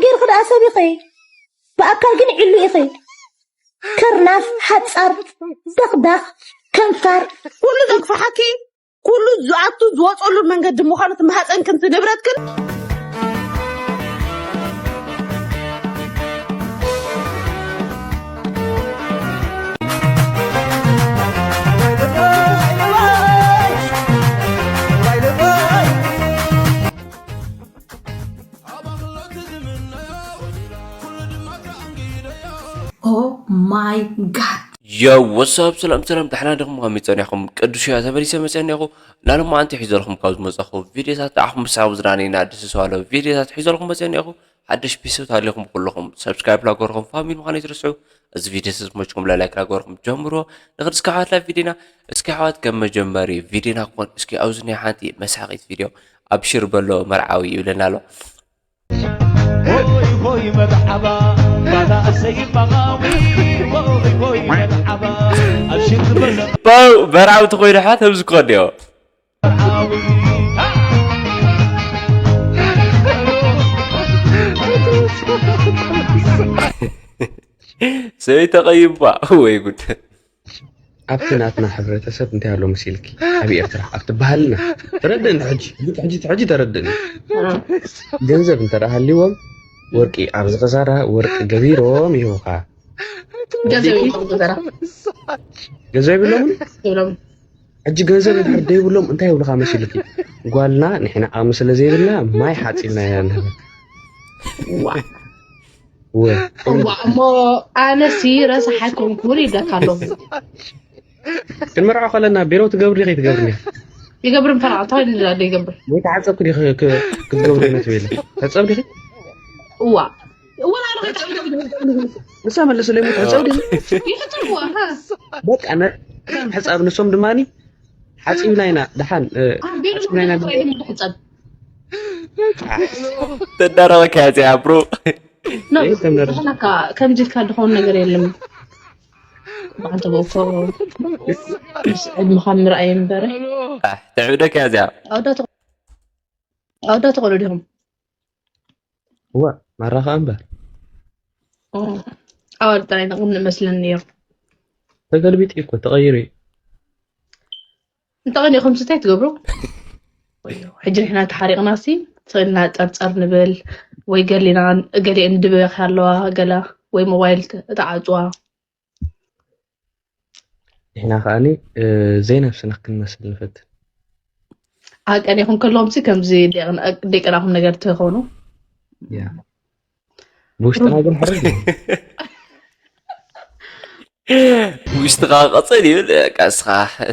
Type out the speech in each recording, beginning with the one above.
ጌርኺ ደኣ ሰብ ኢኺ። ብኣካል ግን ዕሉ ኢኺ። ከርናፍ፣ ሓጻር፣ ደኽዳኽ፣ ከንፋር። ኩሉ ዘግፍሓኪ፣ ኩሉ ዝኣቱ ዝወጸሉ መንገዲ ምዃኑ እቲ ማህጸንክን እቲ ንብረትክን። Oh my God. Yo, what's up? ሰላም ሰላም፣ ደሕና ዲኹም? ከመይ ጸኒሕኩም? ቅዱስ እያ ተመሊሰ መጸ እኒኹ። ናሎማዓንቲ ሒዘልኩም ካብ ዝመጻኹ ቪድዮታት ንዓኹም ምሳብ ዝዳነይና ደስ ዝባለ ቪድዮታት ሒዘልኩም መጸ እኒኹ። ሓደሽ ቤተሰብ ተሃሊኹም ኩልኹም ሰብስክራይብ ላገርኹም ፋሚሊ ምዃኑ ይትርስዑ። እዚ ቪድዮ ዝመችኩም ላይክ ላገርኹም ጀምሮ። ንኽድ እስከ ሓዋት ላይፍ ቪድዮና እስኪ ሓዋት ከም መጀመሪ ቪድዮና ክኾን እስኪ ኣብዚ ናይ ሓንቲ መሳቂት ቪድዮ ኣብሽር በሎ መርዓዊ ይብለና ኣሎ። ሆይ ሆይ መርሓባ ባላ እሰይ ባባዊ ሆይ ሆይ መርሓባ ኣብሽር በሎ ባው መርዓዊ ተኾይኑ ሓት ኣብዚ ክኾን እዮ። ሰበይቲ ተቐይባ ወይ ጉድ። ኣብቲ ናትና ሕብረተሰብ እንታይ ኣሎ መሲልኪ? ኣብ ኤርትራ ኣብቲ ባህልና ተረድእኒ ሕጂ ሕጂ ሕጂ ተረድእኒ። ገንዘብ እንተ ደኣ ሃልይዎም ወርቂ ኣብዚ ኸሳራ ወርቂ ገቢሮም ይህቡኻ። ገንዘብ ይብሎም ገዘራ ገንዘብ የብሎምን። ይብሎም ሕጂ ገንዘብ እንድሕር ደይብሎም እንታይ ይብሉኻ መሲልኪ? ጓልና ንሕና ዓቕሚ ስለ ዘይብልና ማይ ሓጺብና ኢና ንህበካ። ወ እዋ እሞ ኣነሲ ረሳሓ ኮንኩን ይብለካ ኣለኹ። ክንመርዖ ከለና ቢሮ ትገብሪ ዲኺ ትገብርኒ? ይገብር እምበር እንታይ ንላለ ይገብር ወይ ተዓጸብኪ ዲኺ ክ- ክትገብሪ ነት ቤለ ተጸብ ዲኺ? እዋ እወላ ኣለኹ ይገብር ንሳ መልስለይ ሞ ተጸብ ዲኺ? ይሕትርዋ በቃ ነ ከም ሕጻብ ንሶም ድማኒ ሓጺብና ኢና ደሓን እ፣ ሓጺብና ኢና ሕጸብ ተዳረበካ ያጽያ ብሮ። ኖ ይህ ተምነር- ዝኾነካ ከምዚ ኢልካ ድኸውን ነገር የለም። ብዓንተ በኮ ምስ ዕድምኻ ምርኣይ እምበረ ተዕብደካ ያጽያ ኣውዳ ተቆ- ኣውዳ ተቆሎ ዲኹም እዋ ማራ ኸኣ እምበር ኣዋል ጥራይ ንቕም ንመስለን ነይሩ ተገልቢጡ እዩ እኮ ተቐይሩ እዩ። እንተቐኒኹም ስታይ ትገብሩ ሕጂ ንሕና ተሓሪቕና ሲ ስቕልና ጸርጸር ንብል ወይ ገሊና ገሊአን ድበኽ ኣለዋ ገላ ወይ ሞባይል ተዓፅዋ ንሕና ከኣኒ ዘይነብስና ክንመስል ንፈትን ኣቀኒኹም ከለዎም ሲ ከምዚ ደቅናኹም ነገር ትኾኑ ብውሽጥና ግን ሕርግ ውሽጥኻ ቀፅል ይብል ቀስኻ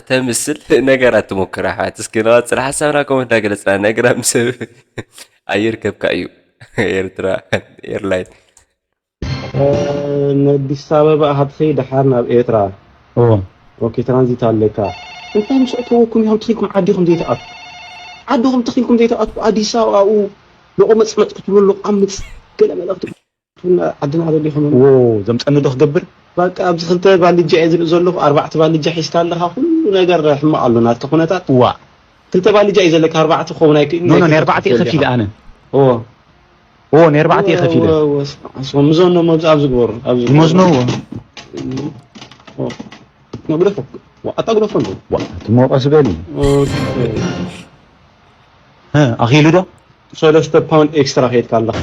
ተምስል ነገራት ትሞክር ኣሕዋት እስኪ ነቐፅል ሓሳብና ኮመንት እናገለፅና ነገራት ምስ ኣየር ከብካ እዩ ኤርትራ ኤርላይን ንኣዲስ ኣበባ ኣሃትኺ ደሓር ናብ ኤርትራ እዎ ኦኬ ትራንዚት ኣለካ እንታይ ምስ ኣተወኩም ኢኹም ትኺልኩም ዓዲኹም ዘይትኣቱ ዓዲኹም ትኺልኩም ዘይትኣቱ ኣዲስ ኣበባ ኣብኡ መቆመፅመፅ ክትብሉ ኣምፅ ገለ መልእኽቲ ክትብሉና ዓድና ደሊኹም ዎ ዘምፀኒ ዶ ክገብር በቃ ኣብዚ ክልተ ባልጃ እየ ዝርኢ ዘለኹ ኣርባዕተ ባልጃ ሒዝካ ኣለኻ ኩሉ ነገር ሕማቕ ኣሎ ናትካ ኩነታት ዋ ክልተ ባልጃ እዩ ዘለካ ኣርባዕተ ክኸውን ኣይክእልን ኖ ኖ ናይ ኣርባዕተ እየ ከፊለ ኣነ ኦ ኦ ናይ ኣርባዕተ እየ ከፊለ ምዞኖ ኣብዚ ኣብዚ ግበሩ ኣብዚ ይመዝኖ ግደፎ ኣታ ግደፎ እንዶ ትሞቀስ በል ኣኺሉ ዶ ሰለስተ ፓውንድ ኤክስትራ ከይድካ ኣለኻ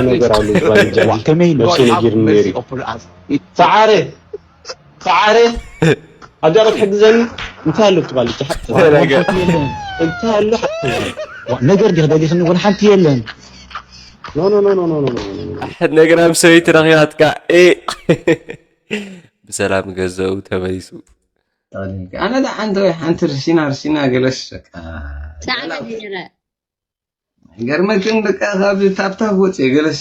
ነገር ኣሉ ባልጃ ከመይ ኢሉ ነብሰ ነጊር ነይሩ ሰዓረ ሰዓረ ኣጃ ክትሕግዘኒ እንታይ ኣሎ ትባል እንታይ ኣሎ ነገር ዲኽ ደሊኽኒ እውን ሓንቲ የለን ኖ ኖ ኖ ኖ ኖ ኖ ነገር ኣብ ሰበይቲ ረኺባትካ እ ብሰላም ገዘኡ ተመሊሱ ኣነ ዳ ሓንቲ ወይ ሓንቲ ርሲና ርሲና ገለስ በቃ ሰዓት ነይረ ገርመክን በቃ ካብ ታብታብ ወፅየ ገለስ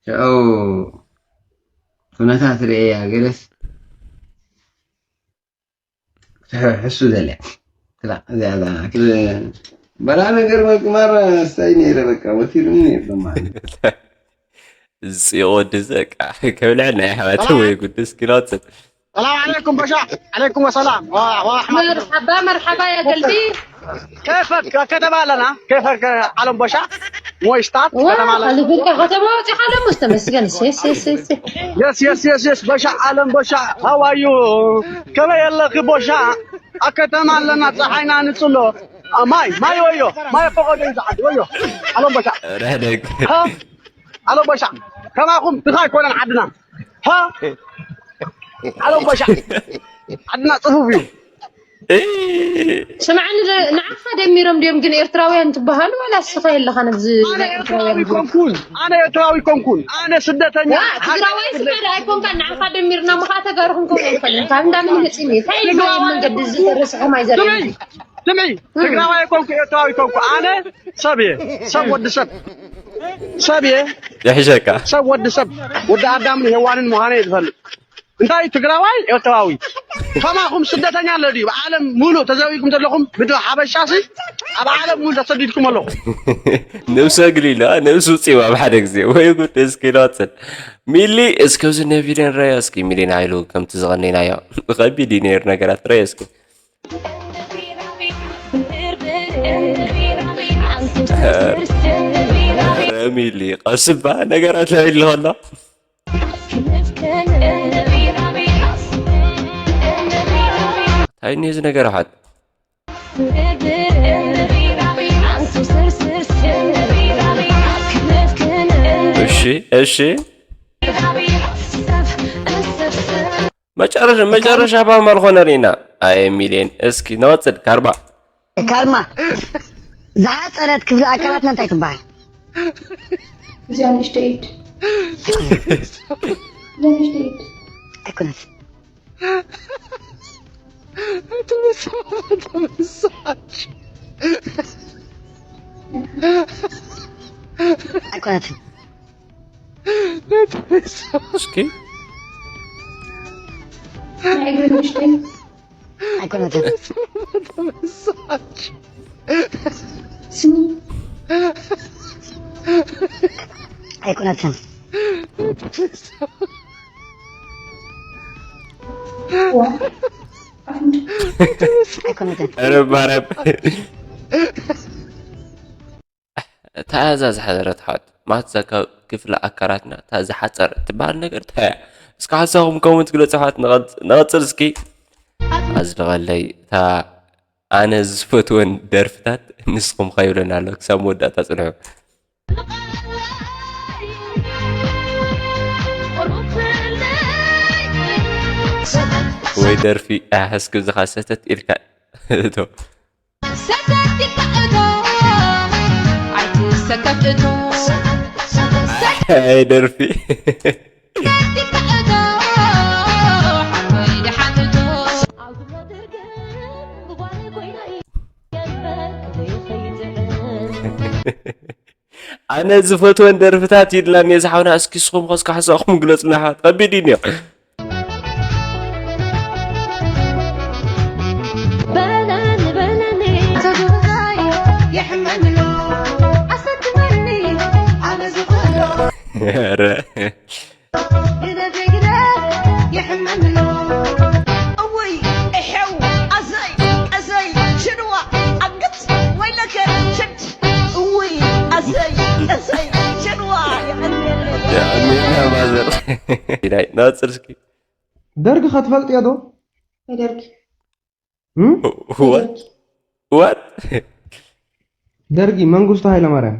ሽዑ ኩነታት ርእያ ገለስ ሕሱ ዘለ በላ ነገር መቅማር ስታይ ነይረ በቃ ወቲሉኒ ነይሩ ማለት ዝፅቕ ወዲ እዚ በቃ ከብልዕ ናይ ኣሕዋት ወይ ጉድስ ኪኖፅን السلام عليكم بشا عليكم السلام ورحمة الله مرحبا مرحبا يا قلبي كيفك كتب لنا كيفك علم بشا ሞይስታት ከተማ ኣለና። ልብልካ ከተማ ወፂኻ ደሞ ዝተመስገን። ሴ፣ ሴ፣ ሴ፣ ሴ። የስ የስ የስ የስ በሻ ዓለም በሻ ሃዋዩ ከመይ ኣለኺ ቦሻ? ኣብ ከተማ ኣለና ፀሓይና ንፅሎ። ኣ፣ ማይ ማይ ወዮ ማይ ፈቆዶ እዩ ዝዓዲ ወዮ። ዓለም በሻ ረህደግ ሃ? ዓለም በሻ ከማኹም ድኻ ኣይኮነን ዓድና። ሃ? ዓለም በሻ ዓድና ፅፉፍ እዩ። ስምዓኒ፣ ንዓኻ ደሚሮም ድዮም ግን ኤርትራውያን ትበሃሉ ዋላ እስኻ የለኻ ነብዚ ኣነ ናይ ኤርትራውያን ኤርትራዊ ኮንኩን ኣነ ኤርትራዊ ኮንኩን ኣነ ስደተኛ ዋ ትግራዋይ ስኻ ዳ ኣይኮንካ ንዓኻ ደሚርና ምኻ ተጋሩ ክንከውን ኣይንፈልእን ካብ እንዳ ምን መፂኒ እንታይ እዩ መንገዲ እዚ ተረስዖ ማይ ዘርኢ ስምዒ ስምዒ ትግራዋይ ኮንኩ ኤርትራዊ ኮንኩ ኣነ ሰብ እየ ሰብ ወዲ ሰብ ሰብ እየ ይሕሸካ ሰብ ወዲ ሰብ ወዲ ኣዳምን ሄዋንን ምዃነ እየ ዝፈልጥ እንታይ ትግራዋይ ኤርትራዊ ከማኹም ስደተኛ ኣሎ ድዩ ብዓለም ሙሉእ ተዘዊኩም ዘለኹም ምድሪ ሓበሻ ሲ ኣብ ዓለም ሙሉእ ተሰዲድኩም ኣለኹም ነብሱ ኣግሊሉ ነብሱ ውፅኢዋ ኣብ ሓደ ግዜ ወይ ጉድ እስኪ ሎፅን ሚሊ እስከዚ ነቪድዮን ረዮ እስኪ ሚሊን ሃይሉ ከምቲ ዝቐነይናዮ ከቢድ እዩ ነይሩ ነገራት ረዮ እስኪ ሚሊ ቀስባ ነገራት ለበይሉ ከሎ እንታይ እኒኦ እዚ ነገር ኣሓት እሺ እሺ መጨረሻ መጨረሻ ባማ ልኾነ ርኢና ኣየ ሚልዮን እስኪ ነወፅድ ካርባ ካልማ ዝሓፀረት ክፍሊ ኣካላትና እንታይ ትበሃል? እዚኣ ንእሽተይ ኢድ እዚኣ ንእሽተይ ኢድ ኣይኮነት ኣይኮነትን እስኪ ናይ እግሪ ንእሽተይ ኣይኮነትን ስኒ ኣይኮነትን ዋ ኣፍንጭ ኣይኮነትን ኧረ ማርያም እታ እዛ ዝሓዘረት ሓት ማትዛ ካብ ክፍሊ ኣካላትና እታ ዝሓፀር ትበሃል ነገር እንታይ እያ እስኪ ሓሳኹም ኮመንት ግለፁ ሓት ንቐፅል እስኪ ኣዝልቐለይ እታ ኣነ ዝፈትወን ደርፍታት ንስኹም ከይብለና ኣሎ ክሳብ መወዳእታ ፅንሑ ወይ ደርፊ ኣሕስክ ዝኻ ሰተት ኢልካ እቶ ሰተት ኢልካ እቶ ኣይትሰከፍ እቶ ኣይ ደርፊ ሰተት ኢልካ እቶ ሓወይ ደሓን እቶ ኣነ ዝፈትወን ደርፍታት ይድላኒ ዝሓውና እስኪ ስኹም ከስካ ሓሳኹም ግለጽ ናሓት ከቢድ እዩ በለኒ በለኒ ተጉዛይ የሕመንሎ ኣሰትመኒ ኣነ ዝኽእሎ ኧረ ግደፊ ግደፍ የሕመንሎ እውይ እሕው ኣዘይ ቀዘይ ሽድዋ ኣግት ወይለከ ሽድ እውይ ኣዘይ ቀዘይ ሽድዋ የቐንየለይ የቐንየልና ማዘር ኢላይ ናጽር እስኪ ደርግ ከትፈልጥዮ ዶ? ደርጊ እም? what what ደርጊ መንግስቱ ኃይለማርያም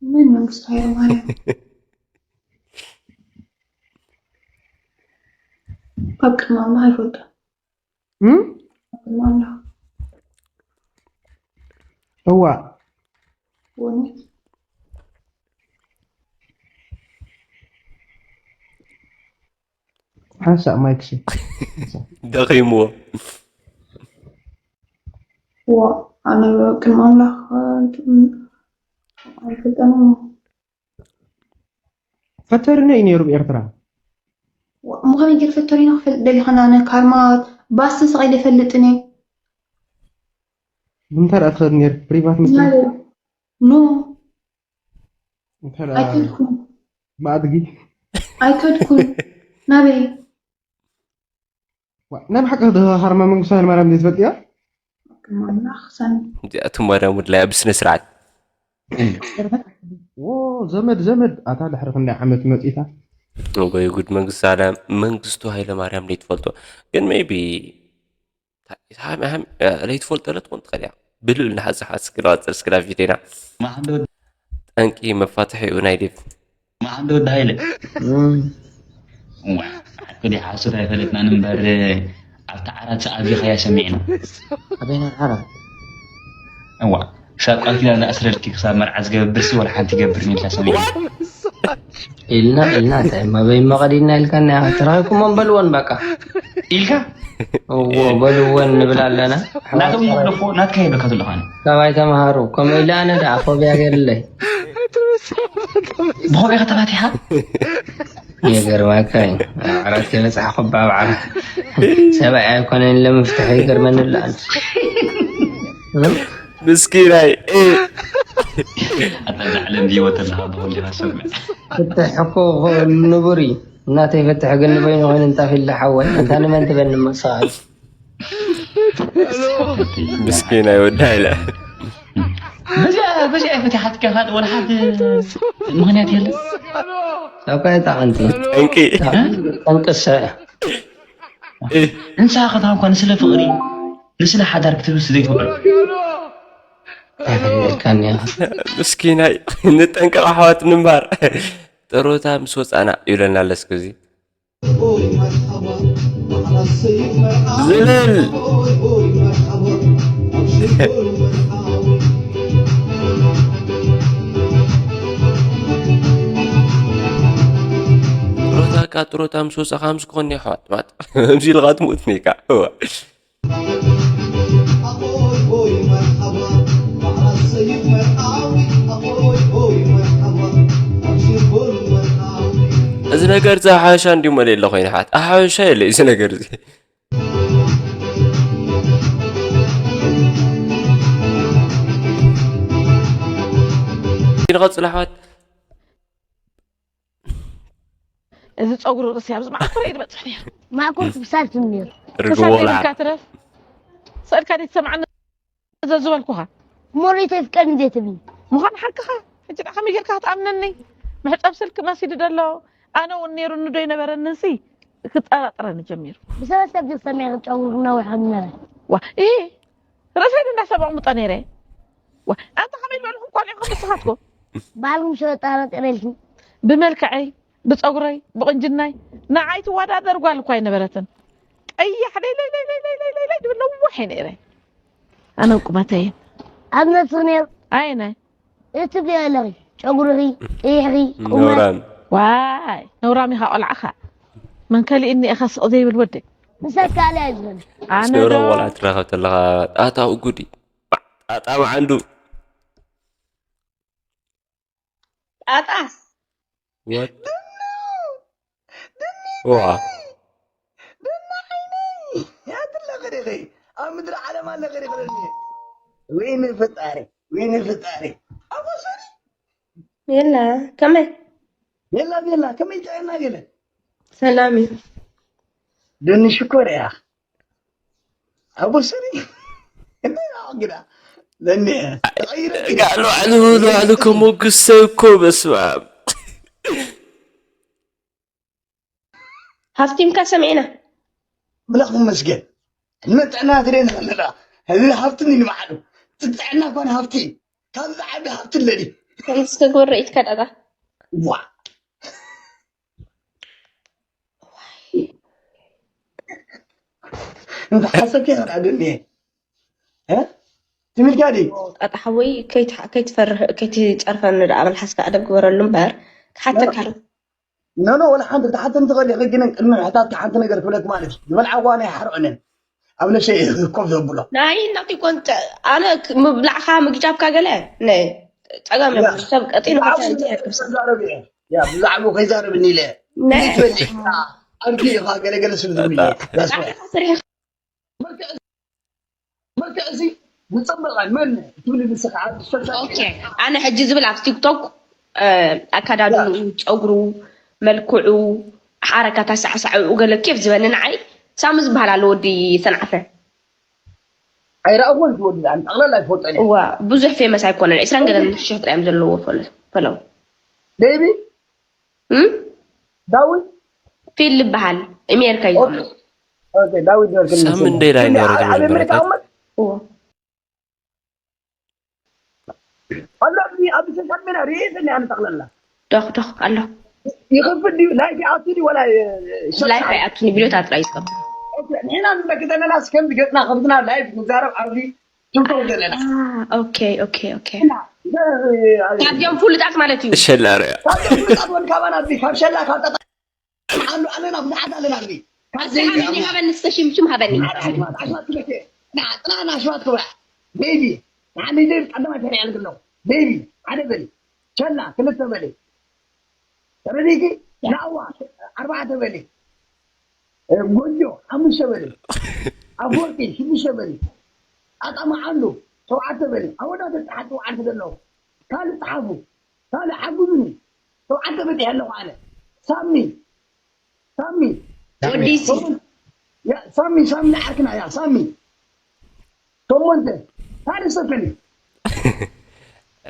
ምን መንግስቱ ኃይለማርያም ኣብ ቅድሚ ኣምላኽ ኣይፈልጦ እም? ኣብ ቅድሚ ኣምላኽ እዋ ወነት ሓንሳእ ማይክሲ ደኺምዎ ዋ ኣነ ቅድሚ ኣምላኽ ኣይፈልጠን ፈተሪኖ እዩ ነይሩ ብኤርትራ እሞ ከመይ ገይር ፈተሪኖ ክፈልጥ ደሊኸና ኣነ ካርማ ባስ ተሰቒለ ይፈልጥን እየ ብምንታይ ደኣ ትኸድ ነይር ፕሪቫት ምስ ናበይ ኖ እንታይ ደኣ ኣይከድኩን ብኣድጊ ኣይከድኩን ናበይ ዋ፣ ናይ ብሓቂ ድኻ ካርማ መንግስቱ ሃይለማርያም ዘይትፈልጥያ ቅድሚ ኣምላኽ ሳሚ እዚኣቶም ማርያም ውድላይ ኣብ ስነ ስርዓት ዎ፣ ዘመድ፣ ዘመድ፣ ኣታ ድሕሪ ክንደይ ዓመት መጺታ? ወይ ጉድ! መንግስቱ ኣለ-፣ መንግስቱ ሃይለማርያም ለይትፈልጦ። ግን ሜይቢ ታ-፣ ሃም-፣ ሃም-፣ ለይትፈልጦ ለትኮን ትኽእል እያ። ብልብል ንሓዝ ሓዝ ክነቐጽል እስክና ቪድዮና። ማዕዶ ጠንቂ መፋትሒኡ ናይ ዴቭ። ማዕዶ ወዲ ሃይለ። እም። ዋ፣ ዓርኩ ዲሓ ሓሶት ኣይፈለጥናን እምበር፣ ኣብታ ዓራት ኣዚኻያ ሰሚዕና። ኣበይ ዓራት? እዋ፣ ክሳብ ቃል ኪዳን ዝኣስረልኪ ክሳብ መርዓ ዝገብርሲ ወላ ሓንቲ ይገብርን ኢልካ ሰሚዕና። ኢልና፣ ኢልና፣ እንታይ እሞ ኣበይ እሞ ቀዲድና ኢልካና? ተራኺብኩሞም በልወን በቃ። ኢልካ? እዎ፣ በልወን ንብል ኣለና። ናቶም ይብለፎ፣ ናትካ ይብለካ ዘለኹ ኣነ። ካባይ ተምሃሩ። ከምኡ ኢለ ኣነ ደኣ ፎብያ ገይርለይ። ብኾብያ ከተባቲሓ? ይገርመካ እዩ። ኣብ ዓራት ከይበጻሕኩ እባ ኣብ ዓራት ሰብኣይ ኣይኮነን ኢለ ምፍትሐይ ይገርመኒ ኣሎ ኣነ። ምስኪናይ። ኣታ እዛ ዓለም ህይወት ኣለኻ ብኹሉ ኢኻ ሰምዕ። ፍትሕ እኮ ንቡር እዩ። እናተይ ፍትሕ ግን ንበይኑ ኮይኑ እንጣፊ ኢለ ሓወይ። ኣንታ ንመን ትበኒ እሞ ሰብኣይ? ምስኪናይ ወዲ ሃይለ። በዚኣ፣ በዚኣ ፈቲሓትካ ካልእ ወላ ሓንቲ ምኽንያት የለን? እኳ እታ ሓንቲ። ጠንቂ። ጠንቂ እሳ እያ። እንስሳ ከተማ እኳ ንስለ ፍቕሪ፣ ንስለ ሓዳር ክትብስ ዘይትውዕል። ኣይፈልየልካን እያ። ምስኪናይ፣ ንጠንቀቕ ኣሕዋት ንምባር። ጥሮታ ምስ ወጻና ይብለና ኣሎ እስኪ እዚ። ዝልል። ጥሮታ ካ ጥሮታ ምስ ወጻኻ ምስ ክኾን እያ ኣሕዋት፣ ማጥ። ከምዚ ኢልኻ ትሞት ነይካ። እዋ። እዚ ነገር እዚ ሓበሻ እንዲዩ መለ የለ ኮይኑ ሓት። ሓበሻ የለ እዚ ነገር እዚ። ንቐጽል ኣሕዋት። እዚ ጸጉሪ ርእሲ ኣብዚ መዓኮር እየ ዝበጽሕ ነይሩ። መዓኮር ክብሳል ትም ነይሩ። ርግብ ክሳብ ወላ። ኢልካ ትረፍ። ስእልካ ደይ ትሰምዓኒ ዘዝበልኩኻ። ሞሪት የፍቀድኒ ዘይትብሊ። ምዃኑ ሓቅኻ። ሕጂ ደኣ ከመይ ጌርካ ክትኣምነኒ? መሕጸብ ስልኪ መሲዱ ደሎ። ኣነ እውን ነይሩኒ ዶ ኣይነበረንን ሲ ክጠራጥረኒ ጀሚሩ። ብሰለስተ ግዜ ሰሚዐ ጸጉሪ ክነውሕ ከም ዝነበረ። ዋ፣ ኢ፣ ርእሰይ ዶ እንዳሰብ ኣቕምጦ ነይረ? ዋ፣ ኣንታ ከመይ ዝበልኩም ቆልዑ ኢኹም ንስኻትኩም? ባዕልኩም ሸጣ ጠረልኪ። ብመልክዐይ፣ ብጸጉረይ፣ ብቕንጅናይ፣ ንዓይ ትወዳደር ጓል እኳ ኣይነበረትን። ቀያሕ ለይ ለይ ለይ ለይ ለይ ለይ ለይ ለይ ድብል ነዋሕ እየ ነይረ። ኣነ ቁመተይን። ኣብ ነብስኺ ነይሩ። ኣየናይ? እቲ ብለኺ፣ ጨጉርኺ፣ ቅይሕኺ፣ ቁመት። ነውራም። ዋይ፣ ነውራም ኢኻ ቆልዓኻ። መን ከሊእኒ ኢኻ ስቕ ዘይብል ወዲ? ንሰካ ኣለ ኣይዝበል። ኣነ ስነውራም ዶ? ቆልዓ ትራኸብ ተለኻ ጣታ እጉዲ። ጣጣ መዓንዱ። ጣጣስ? ወት? ዋ። ደና ዓይነይ! ኣትለኺ ዲኺ? ኣብ ምድሪ ዓለም ኣለኺ ዲኺ ደኒ? ወይኒ ፍጣሪ፣ ወይኒ ፍጣሪ። ኣቦ ሰሪ! የላ፣ ከመይ? የላ፣ የላ፣ ከመይ ጥዕና ገለ? ሰላም እዩ። ደኒ ሽኮር እያ። ኣቦ ሰሪ! እንታይ ደኣ ግዳ? ደኒ፣ ተቐይረ። ጋዕ ንባዕሉ፣ ንባዕሉ ከሞግስ ሰብ እኮ፣ በስመ ኣብ። ሃፍቲምካ ሰሚዕና። ኣምላኽ ይመስገን። ንጥዕና ትደሊ ኣለና። እዚ ሃፍቲ ንባዕሉ። ጥዕና እኳ ሃፍቲ። ካብ ዝዓቢ ሃፍቲ ኣለኒ። ከምዚ ተግብር ርኢትካ ዳጣ። ዋ። እንተ ሓሰብኪ ይኽእል ኣደኒ። እ? ትሚልካ ዲ? ጣጣ ሓወይ፣ ከይትሓ-፣ ከይትፈርህ፣ ከይትጸርፈኒ ደኣ መልሓስካ ኣደብ ግበረሉ እምበር፣ ክሓተካ ኣሎ። ኖ፣ ኖ፣ ወላ ሓንቲ ክትሓተኒ ትኽእል ኢኺ፣ ግን ቅድሚ ምሕታትኪ ሓንቲ ነገር ክብለኪ ማለት እዩ። ዝበልዓዋ ናይ ሓርዕነን ኣብ ነብሰይ ኮፍ ዘብሎ። ናይ ናተይ ኮንተ-፣ ኣነ ክ-፣ ምብላዕካ ምግጃብካ ገለ፣ ነ-፣ ጸገም ያ። የብሉን። ሰብ ቀጢኑ ብዛዕባኡ ከይዛረብ እየ። ያ፣ ብዛዕባኡ ከይዛረብ እኒለ። ነ-፣ እንዴት በል? ኣንኪ ኢኻ ገለ ገለ ስለ ዝብሉ እየ። ዳስ ዋይ። ጣዕሳ ስርሒ መልክዕ እዚ ዝጸበቐ መን ትብሊ ንስኻ? ኣብ ሶሻል ኦኬ፣ ኣነ ሕጂ ዝብል ኣብ ቲክቶክ፣ እ፣ ኣከዳድንኡ፣ ጸጉሩ፣ መልክዑ፣ ሓረካት ኣሳዕሳዕኡ ገለ ኬፍ ዝበኒ ንዓይ ሳሚ ዝበሃል ኣሎ ወዲ ሰንዓፈ። ኣይረኣኹን ዝወዲ ኣን ጠቕላላ ኣይፈልጦን እየ። እዋ ብዙሕ ፌመስ ኣይኮነን። ዕስራን ገለን ሽሕ ጥራይ እዮም ዘለዎ ፈሎ ፈሎ ቤቢ እም? ዳዊት ፊል ይበሃል። ኣሜሪካ እዩ ዘሎ። ኦኬ ዳዊት ነበርክልኝ ሳም እንደ ላይ ነው ረጅም ኣብ ኣሜሪካ ነበረ። ኣመት እዋ ኣሎ ኣብዚ ኣብዚ ሶሻል ሚድያ ርኢየ ዘለኒ ኣነ ጠቕላላ ዶኽ ዶኽ ኣሎ። ይኸፍል ድዩ ላይፍ ይኣቱ ድዩ ወላ ላይፍ ኣይኣቱን ቪዲዮታት ጥራይ ይዝገብር። ንሕና ንብለኪ ዘለና እስከምዚ ገፅና ከምዝና ላይፍ ንዛረብ ኣብዚ ትንከው ዘለና ኦኬ ኦኬ ኦኬ። ካብዚኦም ፍሉጣት ማለት እዩ። ሸላርያ ካብዚኦም ፍሉጣት ወን ካባና እዚ ካብ ሸላ ካብ ጠጣ ኣሉ ኣለና ብዙሓት ኣለና እዚ ካብ እዚ ሓሚድ ሃበኒ እስከ ሽምሽም ሃበኒ። ሓደ ኣሽማት ኣሽማት ክበኬ ጥና ጥና ኣሽማት ክበ ቤቢ ንዓኒ ደብ ቀዳማይ ተሪያ ልግሎ ቤቢ ሓደ በሊ ሸላ ክልተ በሊ ተረዲኪ ናዋ ኣርባዕተ በሊ ጎጆ ሓሙሽተ በሊ ኣቦቂ ሽዱሽተ በሊ ኣጣማዓሉ ሸውዓተ በሊ ኣወዳተ ተሓት ሸውዓተ ዘለዉ ካልእ ፀሓፉ ካልእ ሓጉዙኒ ሸውዓተ በፂሐ ኣለኹ ኣነ ሳሚ ሳሚ ወዲሲ ሳሚ ሳሚ ንዓርክና ያ ሳሚ ሸሞንተ ካልእ ሰከኒ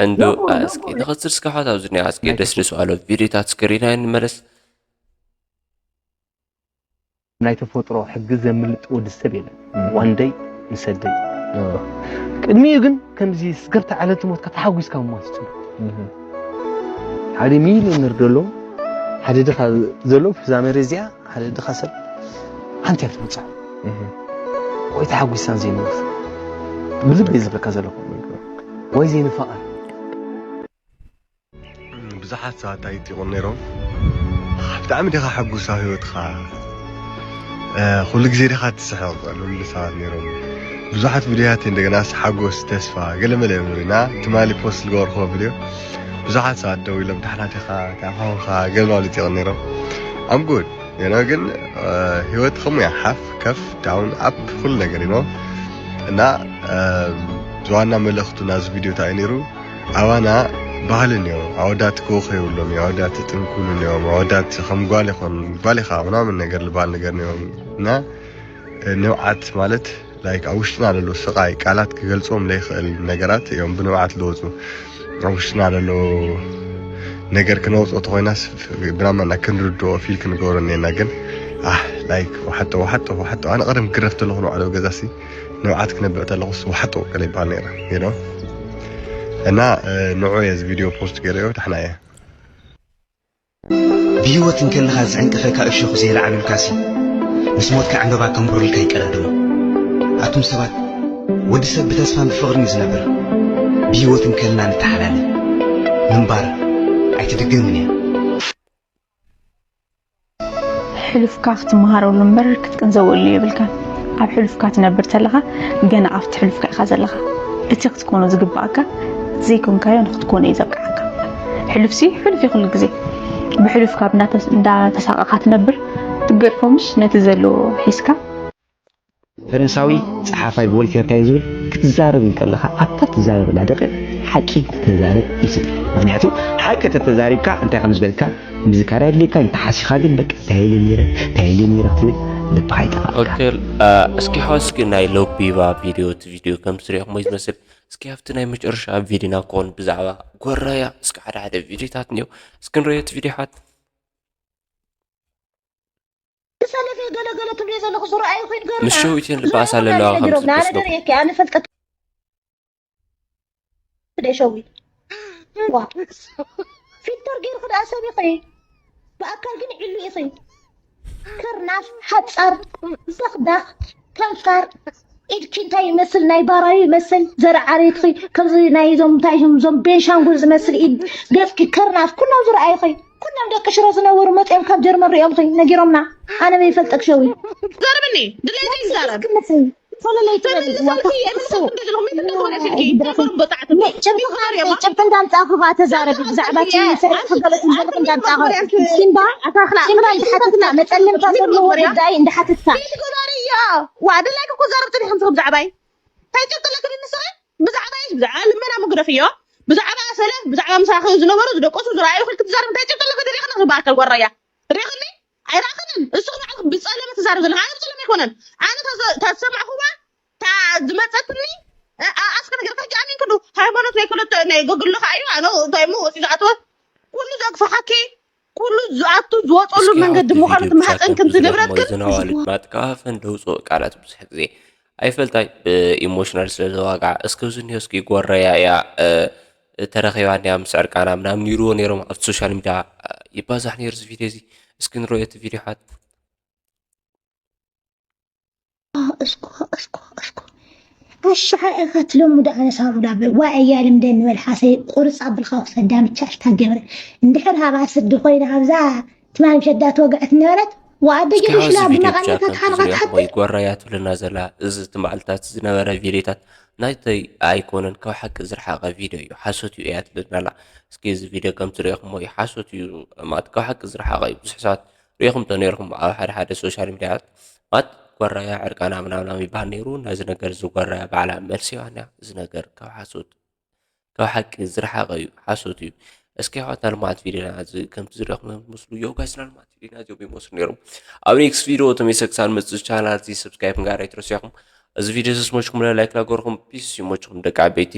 ዕንዱ እስኪ ንኽትር እስኪ ሓት ኣብዚ ኒኣ እስኪ ደስ ደስ ኣሎ ቪዲዮታት እስክሪና ንመለስ ናይ ተፈጥሮ ሕጊ ዘምልጥ ወዲ ሰብ የለን። ዋንደይ ንሰደይ ቅድሚኡ ግን ከምዚ ስገብታ ዕለት ሞትካ ተሓጒስካ ምማት ይፅቡቅ ሓደ ሚሊዮነር ደሎ ሓደ ድኻ ዘሎ ብዛ መሬት እዚኣ ሓደ ድኻ ሰብ ሓንቲ እያ ትመፅዖ ወይ ተሓጒስካን ዘይምውት ብልበይ ዝብለካ ዘለኹ ወይ ዘይንፋቐር ብዙሓት ሰባት ኣይጢቑን ነይሮም። ብጣዕሚ ዲኻ ሕጉስ ኣብ ህይወትኻ? ኩሉ ግዜ ዲኻ ትስሕቕ? ዝብሉ ሰባት ነይሮም። ብዙሓት ቪድዮታት እንደገና ሓጎስ፣ ተስፋ፣ ገለመለ እዮም ዝብሉና። ትማሊ ፖስት ዝገበርክዎ ቪድዮ ብዙሓት ሰባት ደው ኢሎም ዳሕና ዲኻ? እንታይ ኾንካ? ገለ ማለት ይጢቑን ነይሮም። I'm good you know ግን ህይወት ከምኡ እያ። ሓፍ ከፍ ዳውን ኣፕ ኩሉ ነገር you know እና ዝዋና መልእኽቱ ናዚ ቪድዮ እንታይ እዩ ነይሩ? ኣባና ባህሊ እኒኦ ኣወዳት ክወኸ ይብሎም እዩ ኣወዳት ጥንኩሉ እኒኦም ኣወዳት ከም ጓል ይኾን ጓል ኢኻ ምናምን ነገር ልባል ነገር እኒኦም እና ንብዓት ማለት ላይክ ኣብ ውሽጥና ለሎ ስቃይ ቃላት ክገልፅዎም ለይኽእል ነገራት እዮም ብንብዓት ለወፁ ኣብ ውሽጥና ለሎ ነገር ክነውፅኦ ተኮይናስ ብናማና ክንርድኦ ፊል ክንገብሮ እኒና ግን ኣህ ላይክ ዋሓጦ ዋሓጦ ዋሓጦ ኣነ ቀደም ግረፍ ተለኹ ንባዕለ ገዛሲ ንብዓት ክነብዕ ተለኹስ ዋሕጦ ገለ ይበሃል ነይረ you know እና ንዑ እየ እዚ ቪድዮ ፖስት ገይረዮ ዳሕና እየ ብህይወት እንከለኻ ዝዕንቅፈካ እሾኽ ዘይለዓሉልካሲ ምስ ሞትካ ዕምበባ ከንብሩልካ ይቀዳደሙ ኣቱም ሰባት ወዲ ሰብ ብተስፋን ብፍቕርን እዩ ዝነብር ብህይወት እንከልና ንተሓላለ ምንባር ኣይትድገምን እያ ሕሉፍካ ክትመሃረሉ እምበር ክትቅንዘበሉ የብልካን። ኣብ ሕሉፍካ ትነብር ተለኻ ገና ኣብቲ ሕሉፍካ ኢኻ ዘለኻ። እቲ ክትኮኖ ዝግበኣካ ዘይኮንካዮ ንክትኮኖ እዩ ዘብቅዓካ። ሕሉፍሲ ሕሉፍ እዩ ኩሉ ግዜ። ብሕሉፍካ እንዳተሳቐኻ ትነብር ትገድፎ ምሽ ነቲ ዘሎ ሒዝካ ፈረንሳዊ ጸሓፋይ ቮልቴር እንታይ ዝብል ክትዛረብ እንከለኻ ኣብታ ትዛረበላ ደቂቕ ሓቂ ተዛረብ እዩ ዝብል ምክንያቱ ሓቂ ተተዛሪብካ እንታይ ከም ዝበልካ ምዝካር ኣድልየካ እዩ ተሓሲኻ ግን በቃ እንታይ ኢለ ነይረ እንታይ ኢለ ነይረ ክትብል ልብኻ ይጠፋእካ ኦኬ እስኪ ሓወስኪ ናይ ሎቢባ ቪድዮ እቲ ቪድዮ ከም ትሪኦሞ እዩ ዝመስል እስኪ ኣብቲ ናይ መጨረሻ ቪድዮና ክኾን ብዛዕባ ጎራያ እስኪ ሓደ ሓደ ቪድዮታት እኒኦ እስኪ ንሪኦ እቲ ቪድዮ ሓት ሰለፊ ገለገለ ትብልዮ ዘለኹ ዝረኣዩ ኮይኑ ገሩ ምስ ሸዊትን ልባሳ ለለዋ ከም ኣነ ዝብስሎ ደርእየኪ ኣነ ፈልጠት ደሸዊ ፊልተር ገይርኺ ደኣ ሰብ ኢኺ ብኣካል ግን ዕሉ ኢኺ ከርናፍ ሓጻር በኽዳኽ ከንፋር ኢድኪ እንታይ ይመስል ናይ ባራዩ ይመስል ዘርዓሪትኺ ከምዚ ናይ ዞም እንታይ ዞም ዞም ቤንሻንጉል ዝመስል ኢድ ገጽኪ ከርናፍ ኩሎም ዝረኣዩኺ ኩሎም ደቂ ሽረ ዝነበሩ መጺኦም ካብ ጀርመን ሪኦምኺ ነጊሮምና ኣነ መይፈልጠክ ሸዊ ዘርብኒ ድሌተይ ይዛረብ ክምስል ፈለለይ ትበል ጭብጥንታ ኣምፃእኹ ባ ተዛረቢ ብዛዕባ እቲ ስዕርፊ ገለትን ዘለኹ እንዳምፃእኹ ሲምባ ሲምባ እንዳሓተትና መፀለምታ ዘለዎ ጉዳይ እንዳሓተትና ዋ ድላይክ እኮ ዛረብ ፅኒሕም ዝኽብ ብዛዕባይ እንታይ ጭብጥለክ ንስኺ ብዛዕባይስ ብዛዕባ ልመና መግረፍዮ ብዛዕባ ሰለፍ ብዛዕባ ምሳኺ ዝነበሩ ዝደቀሱ ዝረኣዩ ክል ክትዛረብ እንታይ ጭብጥለክ ድሪኽና ዝበኣከል ወረያ ሪኽኒ ኣይረኣኽንን እስኹ ባዕልኹም ብፀለመ ትዛረብ ዘለኻ ኣነ ብፀለመ ኣይኮነን ኣነ ተሰማዕኹዋ ዝመፀትኒ ኣስከ ነገር ከጃሚን ክሉ ሃይማኖት ናይ ክልተ ናይ ገግልኻ እዩ ኣነ እንታይ ሞ ወፂ ዝኣተወ ኩሉ ዘግፍሓኪ ኩሉ ዝኣቱ ዝወፀሉ መንገዲ ምዃኑ ትመሃፀን ከምቲ ንብረትክን ዝነዋልድ ማጥቃፈን ደውፅኦ ቃላት ብዙሕ ግዜ ኣይፈልጣይ ብኢሞሽናል ስለ ዘዋጋዓ እስከ ብዙ እኒሆ እስኪ ጎረያ እያ ተረኺባ እንዲያ ምስ ዕርቃና ምናምን ይብልዎ ነይሮም ኣብቲ ሶሻል ሚዲያ ይባዛሕ ነይሩ እዚ ቪድዮ እዚ እስኪ ንሪኦ እቲ ቪድዮ ሓት እስኮ እስኮ እስኮ ኣሽሓ ኢኻ ትለሙ ዶ ኣነ ሳሙዳ ዋ እያ ልምደ ንበል ሓሰይ ቁርፅ ኣብልካ ውሰዳ ምቻልታ ገብረ እንድሕር ሃባ ስዲ ኮይና ኣብዛ ትማሊ ምሸት ዳ ተወግዐት ነበረት ዋ ኣደ እስኪ ኣብዚ ጀግሽላ ቪድዮ ብመቐነት ብቻ ከምቲ ተትሓንቐት ዝሪኦ ሓቲ ወይ ጓራያ ትብለና ዘላ እዚ እቲ መዓልታት ዝነበረ ቪድዮታት ናይተይ ኣይኮነን ካብ ሓቂ ዝረሓቐ ቪድዮ እዩ ሓሶት እዩ እያ ትብለና ኣላ እስኪ እዚ ቪድዮ ከም ትሪኦኹሞ እዩ ሓሶት እዩ ማለት ካብ ሓቂ ዝረሓቐ እዩ ብዙሕ ሰባት ሪኢኹም ተነይርኹም ኣብ ሓደ ሓደ ሶሻል ሚዲያታት ማለት ጓራያ ዕርቃና ምናምናም ይበሃል ነይሩ ናዚ ነገር እዚ ጓራያ ባዕላ መልሲ ይሃና እዚ ነገር ካብ ሓሶት ካብ ሓቂ ዝረሓቐ እዩ ሓሶት እዩ እስኪ ኣሕዋትና ልማት ቪድዮና እዚ ከምቲ ዝረኽመ ምስሉ ዮጋስና ልማት ቪድዮና እዚኦም ይመስሉ ነይሮም ኣብ ኔክስት ቪድዮ ተመይሰ ክሳን መፅእ ቻናል እዚ ሰብስክራይብ ንጋር ኣይትረስያኹም እዚ ቪድዮ ስስሞችኩም ለላይክ ላገርኹም ፒስ ይሞችኹም ደቂ ዓበይቲ